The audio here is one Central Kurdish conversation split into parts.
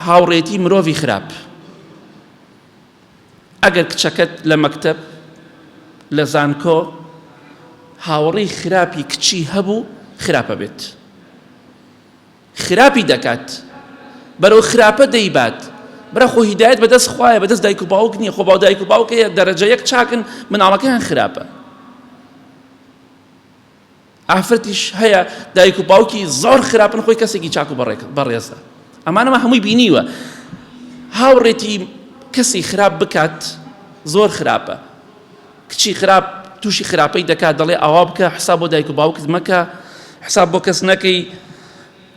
هاوڕێتی مرۆڤی خراپ. ئەگەر کچەکەت لە مەکتەب، لە زانکۆ هاوڕێی خراپی کچی هەبوو خراپە بێت. خراپی دەکات. بەرەو خراپە دەیبات. برا خۆ هیدایەت بەدەست خوایە بەدەست دایک و باوک نییە خۆ باو دایک و باوک هەیە دەرەجە یەک چاکن مناڵەکەیان خراپە. ئافرەتیش هەیە دایک و باوکی زۆر خراپن خۆی کەسێکی چاک و بەڕێزە ئەمانەمە هەمووی بینیوە هاوڕێتی کەسی خراپ بکات زۆر خراپە کچی خراپ تووشی خراپەی دەکات دەڵێ ئاوا بکە حساب بۆ دایک و باوکت مەکە حساب بۆ کەس نەکەی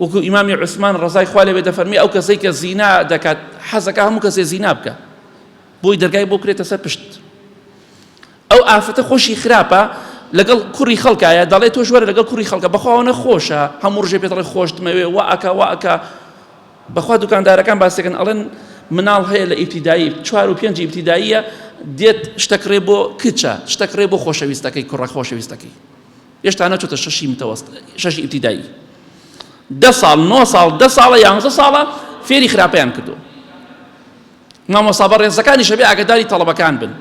وەکو ئیمامی عوسمان ڕزای خوا لێ دەفەرمی ئەو کەسەی کە زینا دەکات حەزەکە هەموو کەسێ زینا بکە بۆی دەرگای بۆ کرێتە سەر پشت ئەو ئافرەتە خۆشی خراپە لەگەڵ کوڕی خەڵکایە دەڵێ تۆش وەرە لەگەڵ کوڕی خەڵکە بەخوا ئەوەنە خۆشە هەموو ڕژێ پێت دەڵێ خۆشتمەوێ وا ئەکا وا ئەکا بەخوا دوکاندارەکان باسێکن ئەڵێن مناڵ هەیە لە ئیبتیدایی چوار و پێنج ئیبتیداییە دێت شتەکڕێ بۆ کچە شتەکڕێ بۆ خۆشەویستەکەی کوڕە خۆشەویستەکەی هێشتا نەچۆتە شەشی متەوەست شەشی ئیبتیدایی دە ساڵ نۆ ساڵ دە ساڵە یانزە ساڵە فێری خراپەیان کردو مامۆستا بەڕێزەکانیش ئەبێ ئاگەداری تەڵەبەکان بن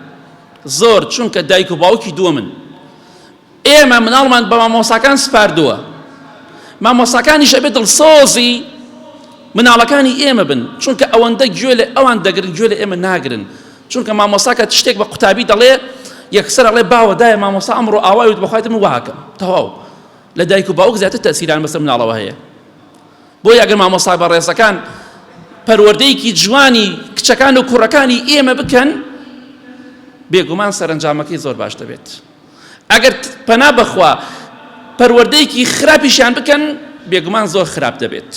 زۆر چونکە دایک و باوکی دووەمن ئێمە مناڵمان بە مامۆساکان سپاردووە مامۆساکانیش ئەبێ دڵسۆزی مناڵەکانی ئێمە بن چونکە ئەوەندە گوێ لە ئەوان دەگرن گوێ لە ئێمە ناگرن چونکە مامۆساکە شتێک بە قوتابی دەڵێ یەکسەر ئەڵێ باوە دایە مامۆسا ئەمڕۆ ئاوای وت بەخوای من واکەم تەواو لە دایک و باوک زیاتر تەسیران بەسەر مناڵەوە هەیە بۆیە ئەگەر مامۆستا بەڕێزەکان پەروەردەیەکی جوانی کچەکان و کوڕەکانی ئێمە بکەن بێگومان سەرەنجامەکەی زۆر باش دەبێت ئەگەر پەنا بەخوا پەروەردەیەکی خراپیشیان بکەن بێگومان زۆر خراپ دەبێت.